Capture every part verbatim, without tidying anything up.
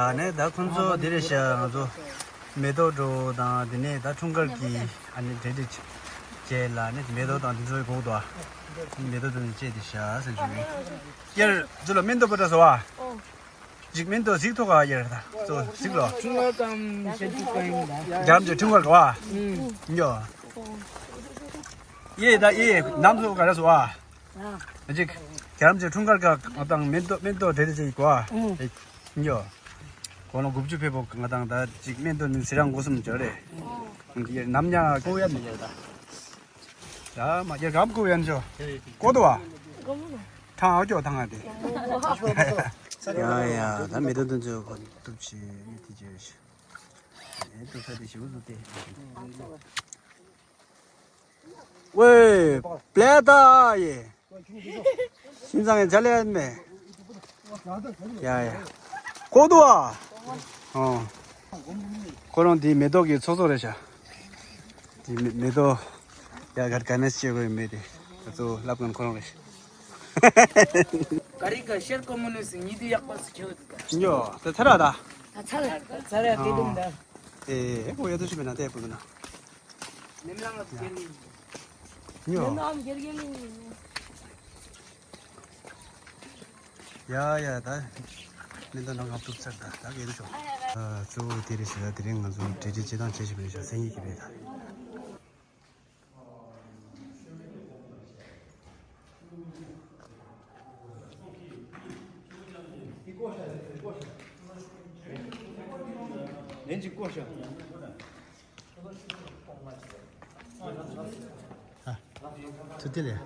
ཨ་ནི་ད་ཁོང་ཚོ་འདི་རེད་ཤག་ང་ཚོ་མེ་ཏོག་སྒྲོ་དང་དེ་ནས་ད་འཁྲུངས་སྐར་གྱི་ཨ་ནི་འབྲེལ་འདྲིས་བྱས་ལ་ནི་མེ་ཏོག་དང་དེ་ཚོའི་གོག་ཏུ་ཨ་མེ་ཏོག་དེ་ནས་བཅད་དེ་ཤག་ཟེར་བྱུང་ཡོད། དབྱར་ཚོ་ལ་སྨན་ཏོག་པ་འདྲ་སོ་ཨ། འཇིགས་སྨན་ཏོག་གཟིགས་ཐོག་ག་ཡར་ད་གཙོ་གཟིགས་ལོ། ཁྲུང་ལོ་དང་ཞེ་ཅིག་ག་ཡིན་ད། རྒྱ་རམ་ཅོ་ཁྲུང་གར་ག་བ། ཨུམ། ཉོ། ཨེ་ད་ཨེ་ནམ་སོ་ག་ར་སོ་ཨ། ཨ་ཅིག་རྒྱ་རམ་ཅོ་ཁྲུང་གར་ག་དང་སྨན་ཏོག་སྨན་ཏོག་འབྲེལ་འདྲིས་ཅིག་ག་བ། ཨུམ། ཉོ། གོ་ལོང་དགུ་བཅུ་ཕེབས་པོ་ང་དང་ད་ཅིག་སྨན་ཏོག་ནི་ཟི་རང་སྒོ་གསུམ་འབྱོར་རེད། ཨུམ། ཡར་ནམ་ཉ་ཀོ་ཡ་ནི་ཡར་ད། ཡ་མ་ཡར་གམ་ཀོ་ཡ་ནི་ཅོ། ཀོ་ཏོ་བ། ཐང་ཨོ་ཀྱོ་ཐང་ཨ་དེ། ཡ་ཡ་ད་མེ་ཏོག་དུ་ཚོད་གོ་ཏུབ་ཆེ་ཡི་དེ་ཅེ་ཤི། ཨེ་ཏུ་ས་དེ་ཤི་བུ་ཟུ་དེ། ཝེ། པླེ་ཏ་ཡེ། ཤིན་ཙང་ཡེ་ཇ་ལེ་མེ། ཡ་ཡ། ཀོ་ཏོ་བ། ཨོ། ཁོ་རང་དེ་མེ་ཏོག་གི་ཚོགས་གཙོ་རེད་ཤག་དེ་མེ་མེ་ཏོག་ཡ་གར་ག་ནས་སྐྱེ་དགོས་མེད་དེ། ད་ཚོ་ལབ་མཁན་ཁོ་རང་རེད། ག་རི་ག་ཤར་ཀོ་མུ་ནུ་སི་ཉི་དུ་ཡག་པ་སུ་ཁྱེའུ་དུ་ད། ཉོ་ད་ཚ་ར་ད། ད་ཚ་ར། ད་ཚ་ར་དེ་དུང་ད། ཨེ་ཨེ་ཁོ་ཡ་དུ་ཤི་མེད་ན་དེ་ཕུ་གི་ན། མེམ་ལང་ལ་གེ་ལི། ཉོ། མེམ་ལང་གེ་ལི་གེ་ལི། ཡ་ཡ་ད། མི་འདི་ནང་ང་ཐུག་ཚར་ད་ད་གེ་རུ་ཤོག་ཨ་གཙོ་བོ་དེ་རེད་ཟེར་ད་དེ་རིང་ང་ཚོ་འབྲེལ་འདྲིས་བྱེད་སྟངས་བྱེད་བཞིན་པ་རེད་ཤག་སེང་གེ་གི་རེད་ད། ལན་ཅིག་བསྐོར་ཤག་ཨ། ཐུ་ཏི་ལེ།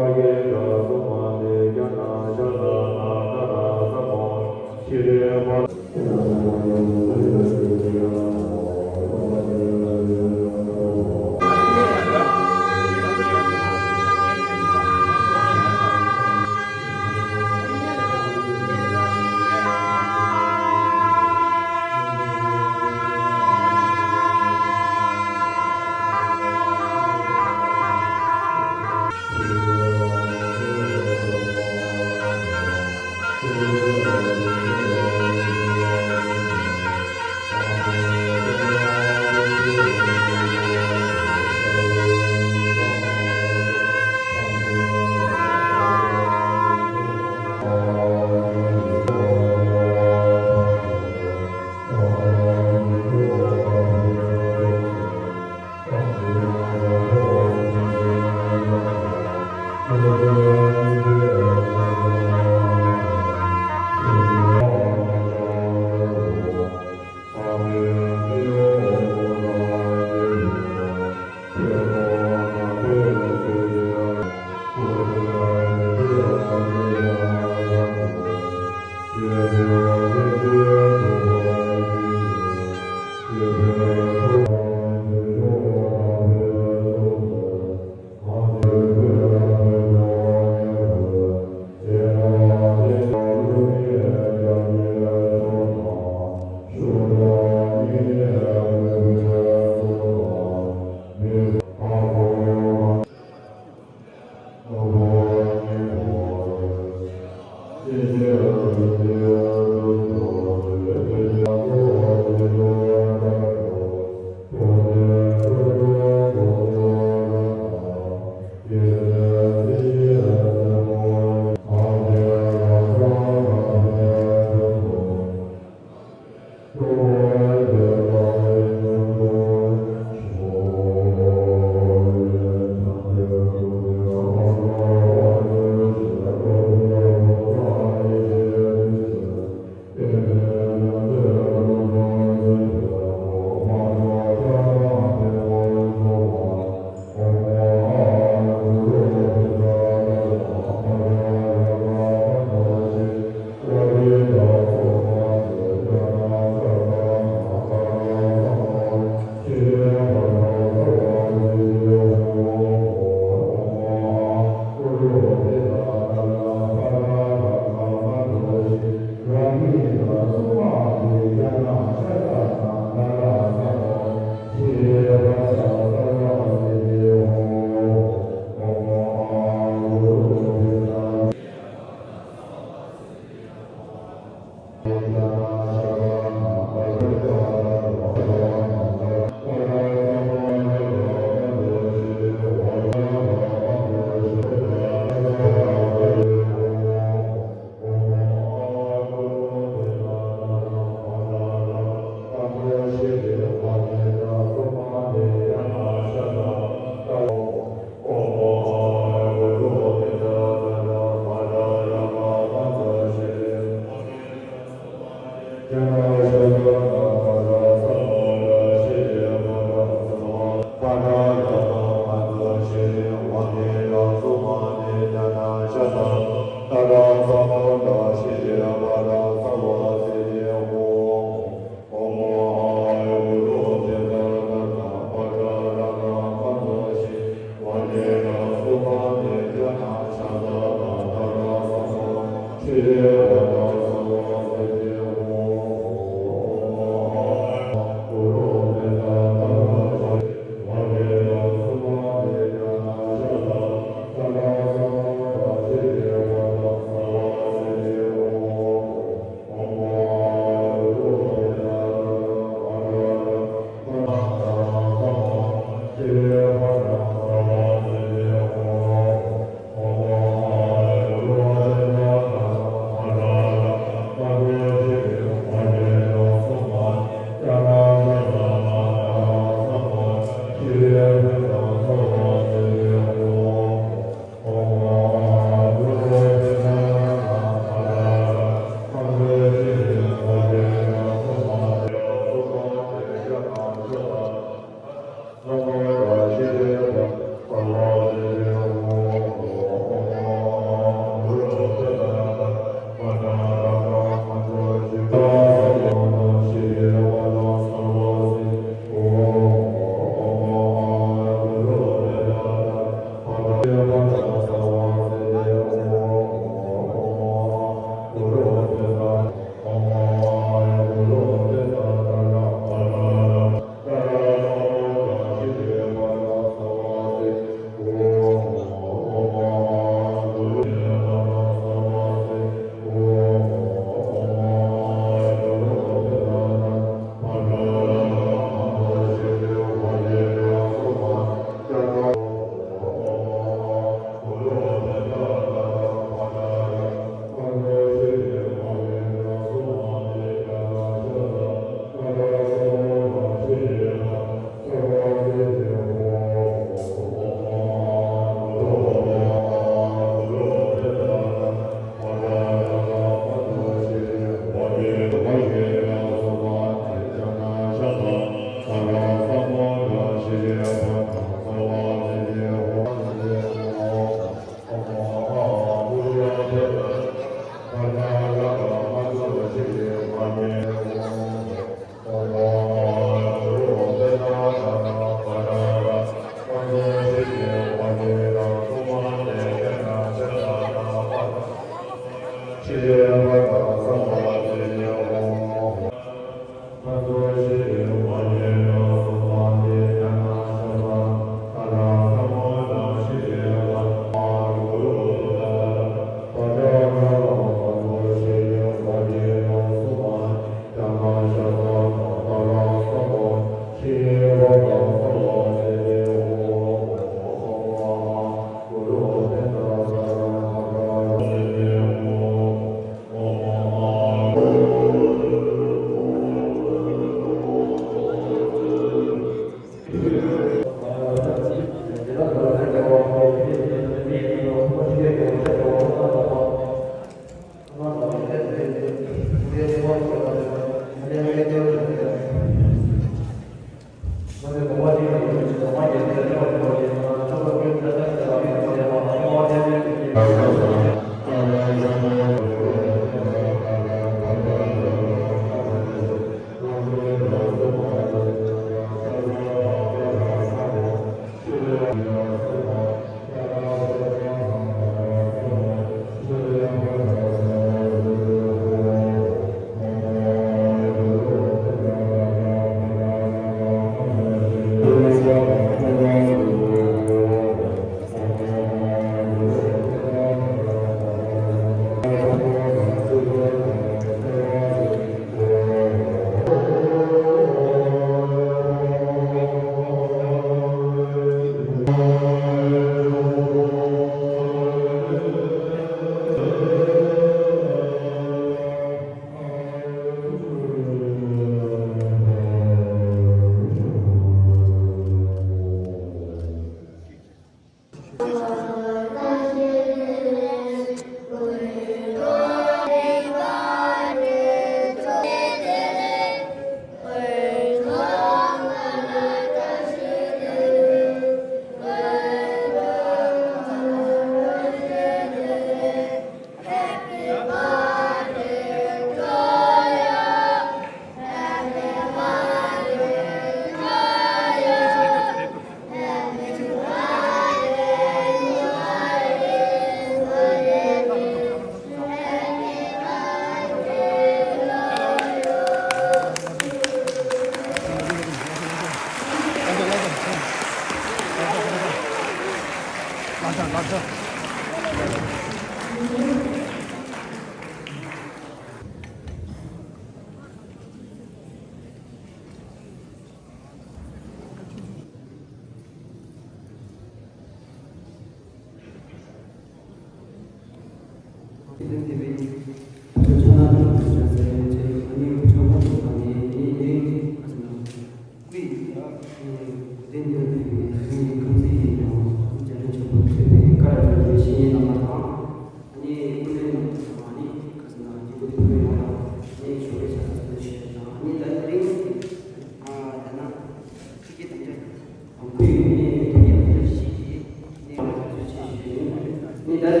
ནི་ད་རེས་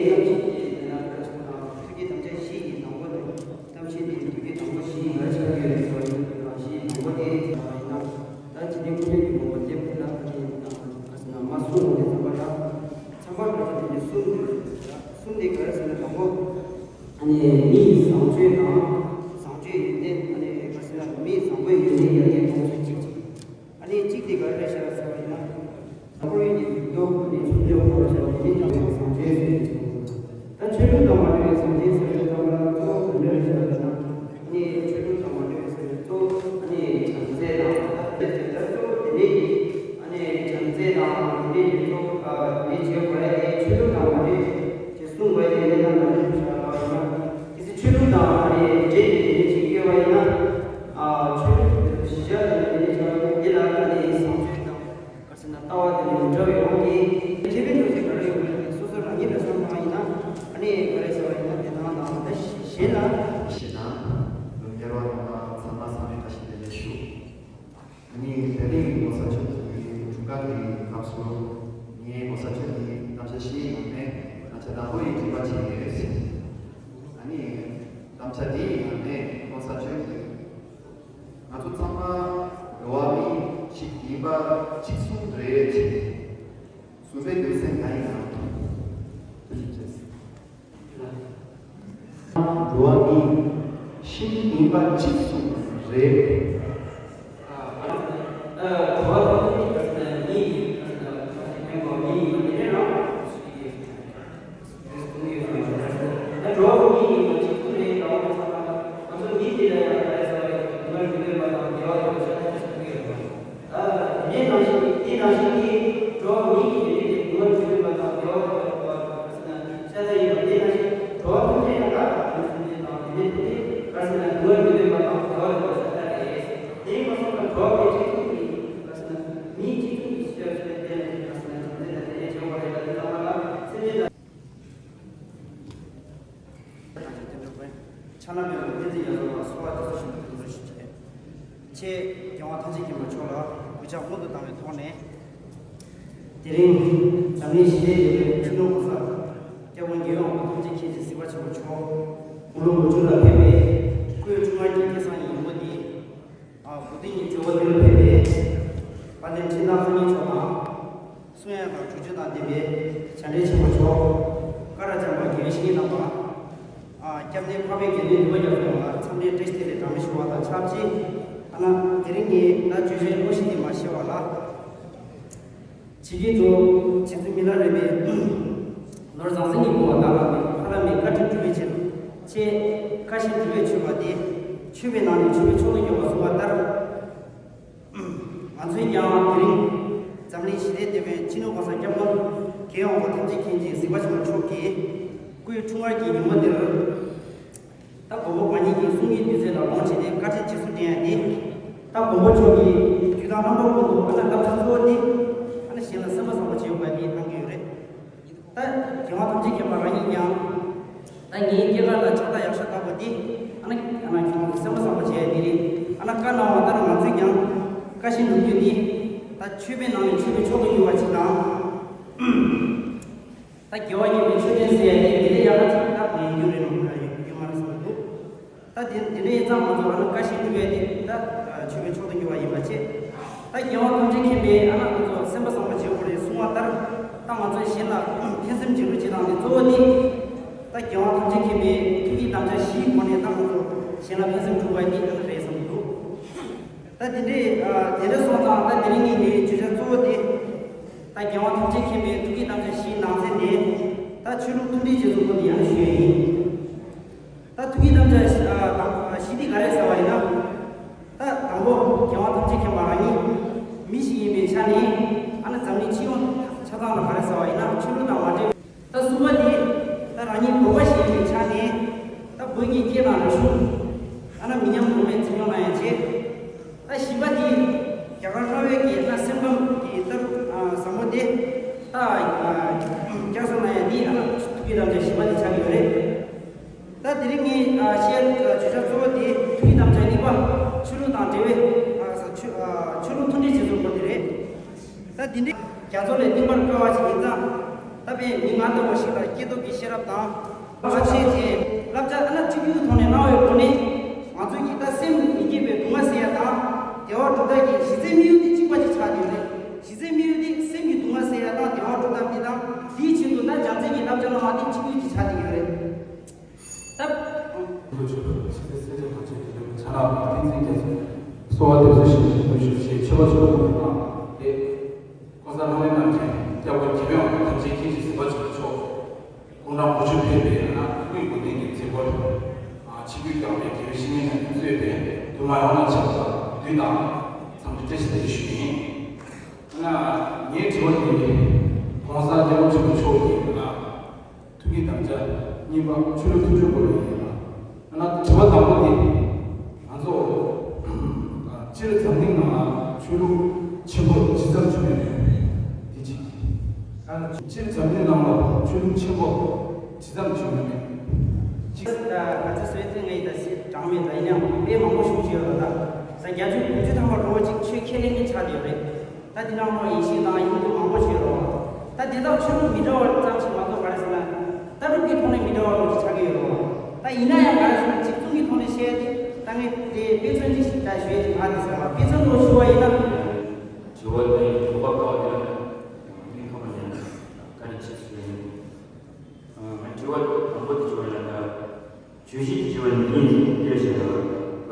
ཐམས་ཅད་ཀྱི་ནང་ཐུགས་ཀྱི་དམ་བཅའ་བཞི་ཡི་ནང་པོ་ནི། ཐམས་ཅད་ནི་ཐུགས་ཀྱི་དམ་པ་བཞི་ཡི་ལ་ཆགས་ཡོད་པའི་ཚོགས་ཡིན་པ་བཞིའི་ནང་པོ་དེ་ཡིན་ན། ད་ཇི་སྙེད་ཀུན་ལས་ཀྱི་མང་པོ་འདེབས་ལ་ཁ་ནས་ཁ་སི་ན་མ་གསུངས་པ་དེ་ཚང་མ་ལ་ཚང་མ་འགྲོ་བ་ནི་གསུམ་འདུས་གསུམ་དེ་ག་རེ་ཟེར་ན་དང་པོ། ཨ་ནི་མི་ཡི་བཟང་སྤྱོད་དང་བཟང་སྤྱོད་ཡོན་ཏན། ཨ་ནི་ག་རེ་ཟེར་ན་མི་ཡི་བཟང་པོའི་ཡོན་ཏན་ཡར་རྒྱས་གཏོང་ཚུལ་གཅིག་གཅིག་ཨ་ནི་གཅིག་དེ་ག་རེ་རེད་ཤག་ཟེར་བ་ཡིན་ན། བཟང་པོ་ཡིན་གྱི་མི་འདུག་ཨ་ནི་སུམ་ཅུ་པ་ཞེས་པ་ཡིན་ཀྱང་བཟང་སྤྱོད་ཟེར་གྱི་འདུག་ད་ཆོས་ལུགས་དང་མ་འབྲེལ་བའི་བཟང་སྤྱོད་ཟེར་བའི་ཙམ་པ་ལ་གཙོ་བོ་ག་འདྲ་རེད་ཤག་ཟེར་ན། ཨ་ནི་ཆོས་ལུགས་དང་མ་འབྲེལ་བའི་བཟང་སྤྱོད་གཙོ་བོ་ཨ་ནི་བྱམས་བརྩེ་དང་། ད་དེ་ལྟར་གཙོ་བོ་དེ་ནས་ཀྱི་ཨ་ནི་བྱམས་བརྩེ་དང་དེ་ནས་ཀྱི་གཙོ་བོ་ཨ་ནི་བྱེད་དགོས་ཡ་དེ་ཆོས་ལུགས་དང་མ་འབྲེལ་བའི་ཅེས་གསུངས་པ་ཡིན་ན་ད་ལྟ་ཞུ་བཞག་པ་ཡིན་ན། གལ་སྲིད་ཆོས་ལུགས་དང་ཨ་ནི་འབྲེལ་ཏེ་དེ་འདྲ་ཅིག་ཡོད་པ་ཡིན་ན། ཨ་ཆོས་ལུགས་དེ་ཚོ་གཞི་བཞག་ནས་དེ་འདྲ་ཅིག་ཡོད་པ་ཡིན་ན། དེ་ལ་ཨ་ནི་བཟང་སྤྱོད་དང་ག་རེ་ཟེར་ན་ལྟ་བ་དེ་འདྲ་མི་འདྲ་བའི་དབང་གིས་ཁེ་ཕན་འདྲ་ཅིག་ག་རེ་ཡོད་པ་ཡིན་ན། སོ་སོ་རང་ཉིད་ལ་བསམ་བློ་བཏང་བ་ཡིན་ན། ཨ་ནི་ག་རེ་ཟེར་བ་ཡིན་ན་དེ་དང་དང་ད་གཞན་ལ། གཞན་ལ་ལུང་རྒྱལ་བ་རྣམ་པ་ཚང་མ་བསམ་ཡས་བཀྲ་ཤིས་བདེ་ལེགས་ཞུ། པ་གཅིག་གསུངས་རེད། ཨ། ཨ། གྲོགས་ཐམས་ཅད་ཀྱི་ག་ཟེར་ན་མི་ཡི་ག་ཟེར་ན་མི་ཡི་མི་ཡི་མི་ཡི་རང་ད་གྲོགས་མི་ཡི་མ་གཅིག་ཏུ་རེད། ད་འོ་ཚང་མ་ང་ཚོ་མི་དེ་ལ་ཡང་ག་རེ་ཟེར་བ་རེད། སྡུག་བསྔལ་མི་འདོད་པ་དང་བདེ་བ་འདོད་པ་ཤ་སྟག་ཅིག་གསུང་གི་ཡོད་རེད། ཨ། དེ་ནང་བཞིན་དེ་ནང་བཞིན་གྱི་གྲོགས་མི་གི་དེ་རིགས་དེ་སྡུག་བསྔལ་མི་འདོད་པ་དང་བདེ་བ་འདོད་པ་ཤ་སྟག་ཡིན་པ་དེ་ནང་བཞིན་གྲོགས་ཐམས་ཅད་ཡང་དག་དེ་ཚུལ་འདི་དང་དེ་ནས་དེ་ག་ཟེར་ན་སྡུག་བསྔལ་མི་འདོད་པ་དང་བདེ་བ་འདོད་པ་ཤ་སྟག་རེད། དེ་ཡིན་པ་སོང་ཙང་གྲོགས་ཀྱི་སྤྱི་ཚོགས་ཀྱི་ག་ཟེར་ན་མིའི་སྤྱི་ཚོགས་ཀྱི་ཤེས་བྱ་ཆོས་དེ་ནས་ག་ཟེར་ན་དེ་ནས་དེ་བྱེད་དགོས་རེད། ད་དེ་ཚང་མ་ལ་སེམས་ཅན་དང་། ཆ་ལམ་ཡོད་པའི་བསྟན་འཛིན་ཡར་ལ་གསོལ་བ་འདེབས་སོ་ཞུ་བའི་ཐུགས་རྗེ་ཆེ། ཆེས་རྒྱལ་དབང་ཐམས་ཅད་མཁྱེན་པ་མཆོག་ལ་གུས་ཕྱག་སྔོན་དུ་བཏང་བའི་ཐོག་ནས། དེ་རིང་འཛམ་གླིང་ཞི་བདེའི་ལས་དོན་ཆེན་མོའི་གོ་ས་སྐྱབས་མགོན་རྒྱལ་བའི་དབང་པོ་ཐམས་ཅད་མཁྱེན་ཅིང་གཟིགས་པ་ཆེན་པོ་མཆོག་དགུང་ལོ་དགུ་བཅུ་ལ་ཕེབས་པའི་སྐུའི་འཁྲུངས་སྐར་གྱི་སྐལ་བཟང་ཡིན་པ་འདི། ཨ། དགུ་སྟོན་གྱི་གྲོལ་བ་འདིར་ཕེབས་པའི་དཔལ་ལྡན་འཕྲིན་ལས་བཀའ་རྙིང་མཆོག་དང་། གསུང་ཡག་དང་སྒྲུབ་མཆོད་དང་ལྡན་པའི་བྱང་འདྲེན་ཆེན་པོ་མཆོག་ཀ་ར་བྱམས་པ་དགེ་བའི་བཤེས་གཉེན་རྣམ་པ། ཨ། སྐྱབས་གནས་འཕགས་པའི་དགེ་འདུན་འདུས་པ་རྒྱ་མཚོ་ཡོངས་ལ་འཚམས་འདྲིའི་བཀྲ་ཤིས་བདེ་ལེགས་གྲངས་མེད་ཞུ་བ་དང་ཆབས་ཅིག་ཨ་ན་དེ་རིང་གི་ད་བརྗོད་བྱའི་བློ་གཞི་འདི་མ་ཤེས་པ་ལ། ཇི་སྐད་དུ། རྗེ་བཙུན་མི་ལ་རས་པས། ནོར་ཟང་ཟིང་གི་བུ་བ་བདག་ལ་མེད། ཕ་ལ་མེད་བཀའ་དྲིན་སྒྲུབ་པའི་ཕྱིར། ཅེས་བཀའ་བཞིན་སྒྲུབ་པའི་མཆོད་པ་སྟེ། མཆོད་པའི་ནང་ནས་མཆོད་པའི་མཆོག་ཏུ་གྱུར་པ་གསུངས་པ་ལྟར། ང་ཚོས་ཀྱང་དེ་རིང་འཛམ་གླིང་ཞི་བདེའི་དེད་དཔོན་སྤྱི་ནོར་གོང་ས་སྐྱབས་མགོན་རྒྱལ་བའི་དབང་པོ་ཐམས་ཅད་མཁྱེན་ཅིང་གཟིགས་པ་ཆེན་པོ་མཆོག་གི་སྐུའི་འཁྲུངས་སྐར་གྱི་ཉིན་མོ་འདིར། ད་མགོན་པོ་གང་ཉིད་ཀྱི་གསུང་གི་དུས་ཚོད་ལ་ལོངས་སྤྱད་དེ་བཀའ་དྲིན་རྗེས་སུ་དྲན་ཡ་འདི། ད་མགོན་པོ་མཆོག་གིས་དུས་དང་རྣམ་པ་ཀུན་ཏུ་ཨ་ན་བསླབ་བྱ་གཙོ་བོ་འདི་ཨ་ན་གཞན་ལ་སེམས་པ་བཟང་པོ་བྱེད་དགོས་པ་འདི་གནང་གི་ཡོད་རེད། ད་རྒྱལ་བ་ཐམས་ཅད་མཁྱེན་པ་རང་ཉིད་ཀྱང་། ད་ངའི་སྐྱེས་སྐར་ལ་ཕྱག་རྟགས་ཡག་ཤོས་ལྟ་བུ་འདི་ཨ་ན་ཨ་ན་ཁྱོད་ཚོ་སེམས་པ་བཟང་པོ་བྱེད་ཡ་འདི་རེད། ཨ་ན་བཀའ་གནང་བ་ལྟར་ང་ཚོས་ཀྱང་བཀའ་བཞིན་སྒྲུབ་རྒྱུ་འདི། ད་མཆོད་པའི་ནང་ནས་མཆོད་པའི་མཆོག་ཏུ་གྱུར་པ་ཅིག་དང་། ད་དགེ་བ་བསྙེན་པའི་མཆོད་སྤྲིན་ཟེར་ཡ་དེ་དེ་ལས་ཡག་པ་ཅིག་ད་མེད་རྒྱུ་རེད་ལོ། ཡོད་རྒྱུ་མ་རེད་བསམ་གྱི་འདུག་ད་དེ་དེ་འདྲ་ཡིན་ཙང་ང་ཚོ་ཨ་ནི་བཀའ་བཞིན་སྒྲུབ་ཡ་དེ་ད་མཆོད་པའི་མཆོག་ཏུ་གྱུར་པ་ཡིན་པ་བྱས། ད་རྒྱལ་བ་ཐམས་ཅད་མཁྱེན་པས་ཨ་ནི་ང་ཚོ་སེམས་པ་བཟང་པོ་བྱེད་དགོས་རེད་གསུངས་པ་ལྟར། ད་ང་ཚོས་གཞན་ལ་ཕན་སེམས་བྱེད་རོགས་བྱེད་སྟངས་དེ་གཙོ་བོ་དེ། ད་རྒྱལ་བ་ཐམས་ཅད་མཁྱེན་པའི་ཐུགས་ཀྱི་དམ་བཅའ་བཞིའི་སྒོ་ནས་ད་ང་ཚོ་གཞན་ལ་ཕན་སེམས་སྒྲུབ་པ་དེ་ཨ་ནི་རེད་བསམ་གྱི་འདུག་ད་དེ་འདྲའི་ཨ་དེ་འདྲ་སོང་ཙང་ད་དེ་རིང་གི་ངའི་བརྗོད་བྱ་གཙོ་བོ་དེ། ད་རྒྱལ་དབང་ཐམས་ཅད་མཁྱེན་པའི་ཐུགས་ཀྱི་དམ་བཅའ་བཞིའི་ནང་ཚན་ནས། ད་ཆོས་ལུགས་མཐུན་སྒྲིལ་བྱེད་ཚུལ་སྐོར་དེ་ཡང་ཞུ་ཡ་ཡིན། ད་ཐུགས་ཀྱི་དམ་བཅའ་བཞི་ཨ་དང་བཞི་དེ་ག་རེ་ཟེར་བ་ཡིན་ན། ད་དང་པོ་རྒྱལ་དབང་ཐམས་ཅད་མཁྱེན་པ་རང་ཉིད་མི་ཞིག་ཡིན་པའི་ཆ་ནས་ཨ་ནི་འཛམ་གླིང་སྤྱི་ཡོངས་ཆ་ཚང་ལ་ག་རེ་ཟེར་བ་ཡིན་ན་ཆོས་ལུགས་དང་མ་འབྲེལ་བའི། ད་གསུམ་པ་དེ། ད་རང་ཉིད་བོད་པ་ཞིག་ཡིན་པའི་ཆ་ནས། ད་བོད་ཀྱི་སྐད་དང་རིག་གཞུང་། ཨ་ན་མི་ཉམས་གོང་མའི་འཛིན་སྐྱོང་གནང་ཡ་བྱས། ད་བཞི་པ་དེ། རྒྱ་གར་ལྷ་བོད་ཀྱི་ཨ་ན་སེམས་ཁམས་ཀྱི་ད་བཟང་པོ་དེ། ད་བསྐྱར་གསོ་གནང་ཡ་དེ་ཨ་ན་ཐུགས་ཀྱི་དམ་བཅའ་བཞི་པ་དེ་ཆགས་ཀྱི་ཡོད་རེད། ད་དེ་རིང་ངས་བཤད་བརྗོད་བྱ་གཙོ་བོ་དེ་ཐུགས་ཀྱི་དམ་བཅའ་གཉིས་པ་ཆོས་ལུགས་དང་འབྲེལ་བའི་ཆོས་ལུགས་མཐུན་སྒྲིལ་བྱེད་ཚུལ་སྐོར་དེ་རེད། ད་དེ་འདྲའི་རྒྱ་མཚོ་ལས་བཏིང་བར་དཀའ་བ་ཞིག་ཡིན་ཙང་། ད་དཔེ་མི་ང་ལྟ་བུ་ཞིག་ལ་སྐྱེས་སྟོབས་ཀྱི་ཤེས་རབ་དང་། བློ་ཤེས་ཀྱི་བསླབ་བྱ་ཨ་ན་གཅིག་གྱུར་ཐོག་ནས་གནང་བའི་སྒོ་ནས། ང་ཚོའི་གི་ད་སེམས་མི་སྐྱིད་པའི་སྡུག་བསྔལ་སེལ་ཡ་དང་བདེ་བ་སྒྲུབ་ཐབས་ཀྱི་གཞི་རྩའི་དམིགས་ཡུལ་དེ་གཅིག་པ་ཅིག་ཆགས་ཡོད་རེད། གཞི་རྩའི་དམིགས་ཡུལ་དེ་སེམས་ཀྱི་སྡུག་བསྔལ་སེལ་ཡ་དང་བདེ་བ་སྒྲུབ་ཐབས་དེ་དང་དེའི་ཆེད་དུ་ད་བྱམས་བརྩེ་གི་བསླབ་བྱ་གནང་བ་དེ་གཅིག་གྱུར་གྱི་ཆ་དེ་ཡོད་རེད། ད། ལྷོ་ཕྱོགས་པ་ཆེ་སེམས་ཅན་ཐམས་ཅད་ཀྱི་ལུས་ཕྱག་ན་བཏགས་ཏིང་འཛིན་རྒྱ་མཚོ། གསོལ་བ་འདེབས་སོ་ཞེས་བྱ་བ་ཞུ་ཞེས་མཆོད་པ་མཆོད་པ་དང་ཏེ། ༸གོང་ས་ལྷ་མོའི་རྣམ་རྒྱལ་སྐྱབས་མགོན་རྒྱལ་བའི་དབང་པོ་ཐམས་ཅད་མཁྱེན་ཅིང་གཟིགས་པ་ཆེན་པོ་མཆོག་དགུང་གྲངས་དགུ་བཅུ་ཕེབས་པའི་ཡང་ན་དབུས་དགོན་སྡེ་གི་མཛད་སྒོར། ཆིབས་བསྒྱུར་བསྐྱངས་པའི་དགེ་བའི་བཤེས་གཉེན་རྣམས་ཀྱིས་གཙོས་པའི་འདུས་མང་ཡོངས་ལ་ཆེ་བ་དང་འདུས་དང་འཚམས་འདྲི་བཀྲ་ཤིས་བདེ་ལེགས་ཞུ་རྒྱུ་ཡིན། ང་ངའི་དྲི་བ་འདི་ནི་༸གོང་ས་༸སྐྱབས་མགོན་ཆེན་པོ་མཆོག་གིས་ང་ཐུགས་ཀྱི་དམ་བཅའ་གཉིས་པ་ཆོས་ལུགས་མཐུན་སྒྲིལ་སྐོར་ལ་ཡིན་ལ། ང་དྲི་བ་དང་པོ་འདི་ང་ཚོ་སྤྱིར་འཛམ་གླིང་ནང་ལ་ཆོས་ལུགས་ཆེན་པོ་ཇི་ཙམ་བྱུང་ཡོད་མེད་འདི་གཅིག་སྤྱིར་འཛམ་གླིང་ནང་ལ་ཆོས་ལུགས་ཆེན་པོ་ཇི་ཙམ་བྱུང་ཡོད་མེད་གཅིག་ད་ང་ཚོ་སོ་སོའི་ཐེངས་ངའི་ད་སྲིད་གྲངས་མེད་ད་ཡིན་ཡང་དཔེ་མང་པོ་ཞུ་རྒྱུ་ཡོད་ལ། ད་ས་བརྒྱད་ཅུ་དགུ་བཅུ་ཐམ་པ་འགྲོ་བ་ཅིག་ཆོས་ཁས་ལེན་མཁན་ཆགས་བསྡད་ཡོད་རེད། ད་འདི་ནང་ལོགས་ཡེ་ཤུ་དང་ཧིན་དུ་མང་པོ་ཞིག་ཡོད་རེད་བ། ད་དེ་དག་ཆོས་ལུགས་མི་འདྲ་བ་ཙམ་ཞིག་མ་གཏོགས་ག་རེ་ཟེར་ན། ལྟ་གྲུབ་ཀྱི་ཐོག་ནས་མི་འདྲ་བ་ལོག་ཅིག་ཆགས་ཀྱི་ཡོད་རེད་བ། ད་ཡིན་ན་ཡང་ག་རེ་ཟེར་ན་གཅིག་མཚུངས་ཀྱི་ཐོག་ནས་བཤད་དེ་ད་ངས་དེ་དཔེ་མཚོན་ཅིག་ཞིག་ད་ཞུ་ཡས་ཅིག་ང་དེ་ཟེར་བ་དཔེ་མཚོན་དུ་ཞུ་བ་ཡིན་ན། དྲི་བ་དེ་དྲི་བ་ཀ་བ་དེ་ལ་ཡང་མི་ཁ་མ་ཉན་བཀའ་དྲིན་ཆེ་ཞུ་ཡིན། ང་དྲི་བ་དང་པོ་དེ་ཞུ་བ་ཡིན་ན། བརྗོད་གཞི་དེ་བརྗོད་པ་ནི་ཉིད་ཀྱི་དེར་བཤད་པ།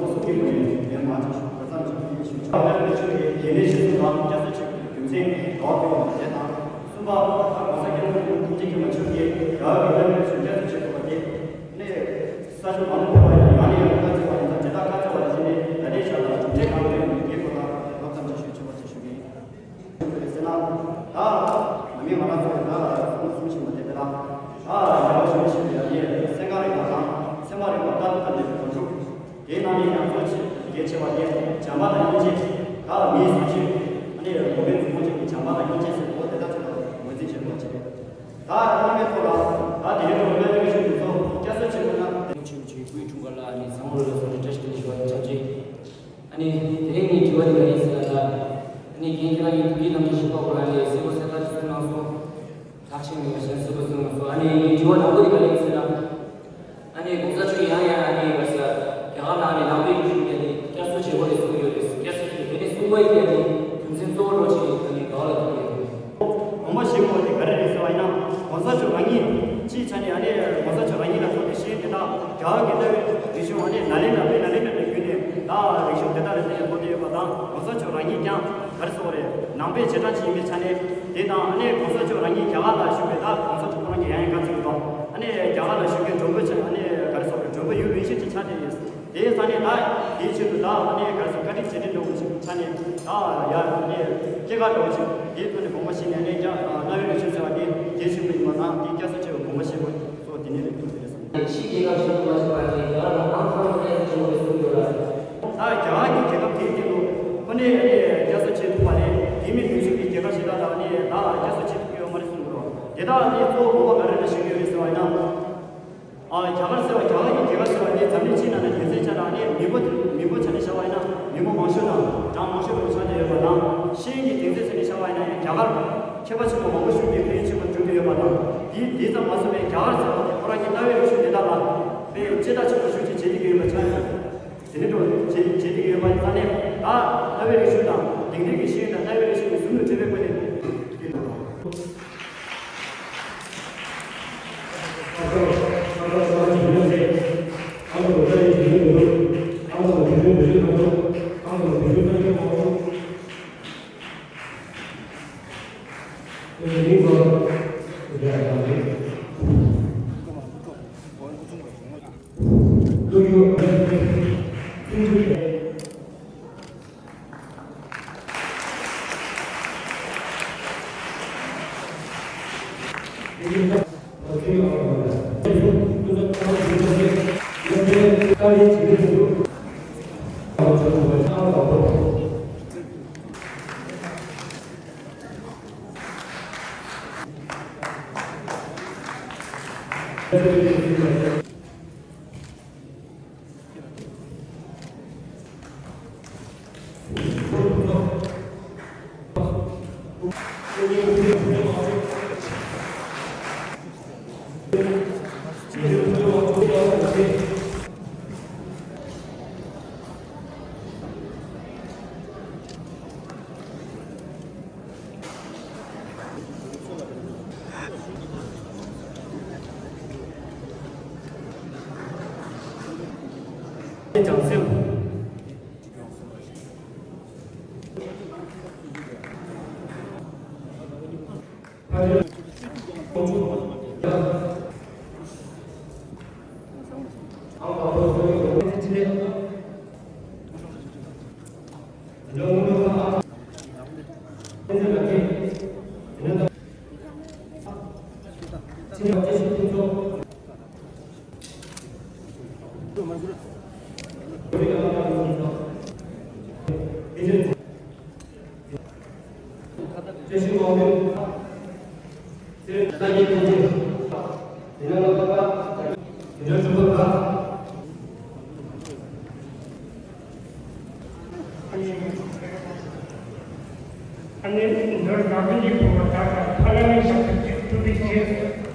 ཚོགས་གཙོ་གི་ངོས་ནས་ལན་མ་བྱས་ཤོག་བཀའ་མཚམས་ཅིག་ཞུ་ཆོག་ལ་ལས་ཆོས་ཀྱི་རྒྱལ་ལས་ཆེ་སུ་དང་རྒྱ་ཚོད་ཆེ་རྒྱུ་མཚན་འགྲོ་དེ་བ་དེ་དང་གསུམ་པ་ད་གོང་ས་སྐྱབས་མགོན་ཐུགས་རྗེ་མཁྱེན་པ་མཆོག་གིས་ རྒྱ་གར་གྱི་གནའ་བོའི་རིག་གཞུང་བསྐྱར་གསོ་བྱེད་ཐུབ་པ་དེ། ནས་ས་ཆ་གང་དུ་ཕེབས་པ་ཡིན་ན་ཡང་ནས་ཡང་དུ་བཀའ་བརྩི་བ་ཡིན་ཙང་དེ་དག་བཀའ་བརྩི་བ་ལ་བརྟེན་ནས་ད་ལྟའི་ཆར་ལ་གྲུབ་འབྲས་གང་ཐོན་ཡོད་མེད་དེའི་སྐོར་ལ་བསླབ་ཙམ་ཅིག་ཞུ་ཆོག་པ་ཅིག་ཞུ་གི་ཡིན། ཟེར་ན། ད་ང་མི་ང་རང་ཚོ་ད་གསུང་གསུང་བཞིན་པ་དེ་དེ་ལ། ད་རྒྱལ་བ་རིན་པོ་ཆེ་ལ་ཡང་ནས་སེམས་ཁམས་རིག་པ་དང་ཚད་མ་རིག་པ་ལྟར་དུ་བཀའ་འདི་གོ་འཇུག་དེའི་ནང་ནས་ཡང་གཙོ་ཆེ་གལ་ཆེ་བ་དེ་བྱམས་པ་དང་སྙིང་རྗེ། ད་མིའི་བཟང་སྤྱོད། ཨ་ནི་གོང་མའི་གཙོ་བོ་ཅིག་གི་བྱམས་པ་དང་སྙིང་རྗེ་ཟེར་གོ་དེ་དག་ཆེད་དུ་ངོས་འཛིན་བྱེད་དགོས་པ་ཅིག་རེད། ད་སྔོན་མའི་ཐོག་ལ་ད་དེ་རིང་ལོ་ལྔ་བཅུ་ཞིག་གི་ཚོགས་བསྐྱར་གསོ་བྱེད་དགོས་ན། ཆོས་ཀྱི་སྐུའི་འཁྲུངས་སྐར་ལ་ཨ་ནི་ཚང་མ་ལ་འཚམས་འདྲི་བཀྲ་ཤིས་བདེ་ལེགས་ཞུ་བ་དང་ཆབས་ཅིག་ཨ་ནི་དེ་རིང་ངའི་དྲི་བ་དེ་ག་ཡིན་ཟེར་ན། ད་ཨ་ནི་རྒན་ཁྱེད་རང་གིས་ཐུགས་ཀྱི་ཐམས་ཅད་ཤེས་པ་སྐོར་ལ་ཨ་ནི་གསལ་པོ་གསལ་ཐག་ཅིག་གསུངས་གནང་སོང་། ཐག་ཆོད་མེད་པ་གཞན་གསལ་པོ་གསུངས་གནང་སོང་། ཨ་ནི་ངའི་དྲི་བ་དང་པོ་དེ་ག་ཡིན་ཟེར་ན། ཨ་ནི་གོང་ས་མཆོག་ཡང་ཡང་ཨ་ནི་ག་རེ་ཟེར། རྒྱ་གར་ནང་ནས་ནང་པའི་རིག་གཞུང་དེ་ནི་བསྐྱར་གསོ་བྱེད་དགོས་རེད་གསུངས་ཡོད་རེད། བསྐྱར་གསོ་བྱེད་དེ་ནི་གསུང་དགོས་ཡོད་དེ་ནི་རྒྱུ་མཚན་གཙོ་བོ་འདྲ་ཅིག་ཨ་ནི་ག་བ་ལ་ཐུག་ཡོད་རེད། དགོངས་པ་བཞེས་དགོས་དེ་ག་རེ་རེད་ཟེར་བ་ཡིན་ན། གོང་ས་མཆོག་རང་ཉིད་སྤྱིའི་ཆ་ནས་ཨ་ནི་གོང་ས་མཆོག་རང་ཉིད་ལ་ཐུག་པའི་ཤེས་ཡོན་དེ་དག་རྒྱ་གར་གྱི་གནའ་བོའི་རིག་གཞུང་ཨ་ནི་ནཱ་ལེནྡྲ་བོད་ནཱ་ལེནྡྲ་ནས་བརྒྱུད་ནས་ད་རིག་གཞུང་དེ་དག་ལ་བརྟེན་ནས་ཐོབ་བསྡད་ཡོད་པ་དང་། གོང་ས་མཆོག་རང་ཉིད་ཀྱང་ག་རེ་ཟེར་བ་རེད། ནང་པའི་རྗེས་འབྲང་ཅིག་ཡིན་པའི་ཆ་ནས། དེ་དང་ཨ་ནི་གོང་ས་མཆོག་རང་ཉིད་རྒྱ་གར་ལ་བཞུགས་པའི་ད་གོང་ས་མཆོག་ཁོ་རང་གིས་ཡང་ཡང་བཀའ་སྩལ་གྱི་འདུག་ཨ་ནི་རྒྱ་གར་ལ་བཞུགས་མཁན་མགྲོན་པོ་ཆེ་ཨ་ནི་ག་རེ་ཟེར་བ་རེད། མགྲོན་པོ་ཡུལ་ལྷན་ཅིག་ཆགས་བསྡད་ཡོད། དེའི་ས་ནས་ད་དེའི་ཆེད་དུ་ད་ཨ་ནི་ག་རེ་ཟེར། བཀའ་དྲིན་རྗེས་དྲན་འདྲ་བོ་ཞིག་ཆ་ནས་ད་ཡ་ཨ་ནི་སྐྱེས་སྐར་འདྲ་བོ་ཞིག་དེའི་ཐོག་ནས་དགོངས་པ་བཞེས་ནས་ཨ་ནི་རྒྱ་གནའ་བོའི་རིག་གཞུང་ཟེར་བ་དེ་གལ་ཆེན་པོ་ཡིན་པ་དང་དེ་བསྐྱར་གསོ་བྱེད་པའི་དགོངས་པ་བཞེས་དགོས་སོགས་དེ་ནས་རེད་འདུག་དེ་རེད་བསམ། ཕྱིའི་རྒྱལ་ཁབ་ཞིག་ཏུ་མ་ཕྱིན་པར་ནི་རྒྱ་གར་ནང་ཁང་ཁང་དུ་གནས་ཚུལ་བྱུང་བའི་གསུང་ཡོད་ལ། ད་རྒྱ་གར་གྱི་རྒྱལ་ཁབ་དེའི་སྟེང་དུ་ཁོ་ནའི་ཨ་ནི་བསྐྱར་གསོ་བྱེད་ཐུབ་པ་ལས་དེ་མིན་དུས་ཚོད་ཀྱི་རྒྱལ་ཁབ་གཞན་དག་ལ་ཨ་ནི་ད་བསྐྱར་གསོ་བྱེད་ཐུབ་ཀྱི་ཡོད་མ་རེད་གསུངས་འདུག་དེ་དག་ཨ་ནི་གཙོ་བོ་དགོངས་པ་ག་རེ་ལ་བཞེས་ཀྱི་ཡོད་རེད་ཟེར་བ་ཡིན་ན། ཨ་རྒྱ་གར་ཟེར་བ་རྒྱ་གར་གྱི་རྒྱལ་ཁབ་ཟེར་བ་དེ་འཛམ་གླིང་སྤྱིའི་ནང་ནས་དོན་ཚན་ཆ་ནས་ཨ་ནི་མི་འབོར་མི་འབོར་ཆ་ནས་བྱ་བ་ཡིན་ན་མི་འབོར་མང་ཤོས་དང་གྲངས་མང་ཤོས་རུ་ཆགས་བསྡད་ཡོད་པ་དང་། ཤེས་ཡོན་གྱི་དོན་ཚན་ཆ་ནས་བྱ་བ་ཡིན་ན་ཡང་རྒྱ་གར་མཁས་པ་ཆེན་པོ་མང་པོ་ཞིག་གིས་ཕན་ཡོན་ཆེན་པོ་བསྒྲུབས་བསྡད་ཡོད་པ་དང་། དེ་དེ་ཙམ་མ་ཟད་པའི་རྒྱ་གར་ཟེར་བ་དེ་ཁོ་རང་གི་གནའ་བོའི་རིག་གཞུང་དེ་དག་ལ་དཔེ་ཆེ་ཐག་ཆོད་པོ་ཞེ་པོ་ཅིག་བྱེད་བསྡད་ཀྱི་ཡོད་པ་ཆགས་ཡོད། དེ་ནས་འགྲོ་བྱེད་བྱེད་ཀྱི་ཡོད་པ་ཡིན་ཙང་ནས། ད་གནའ་བོའི་རིག་གཞུང་དང་དེང་དུས་ཀྱི་ཤེས་ཡོན་དང་གནའ་བོའི་རིག་གཞུང་གི་ཟུང་དུ་འབྲེལ་བའི་སྒོ་ནས། ཨ་ནི་འདིར་ནང་པའི་ཡིག་ཐོག་ལ་ད་ལྟ་ཐ་ལ་ནས་ཞབས་ཏུ་ཐུག་པའི་རྗེས།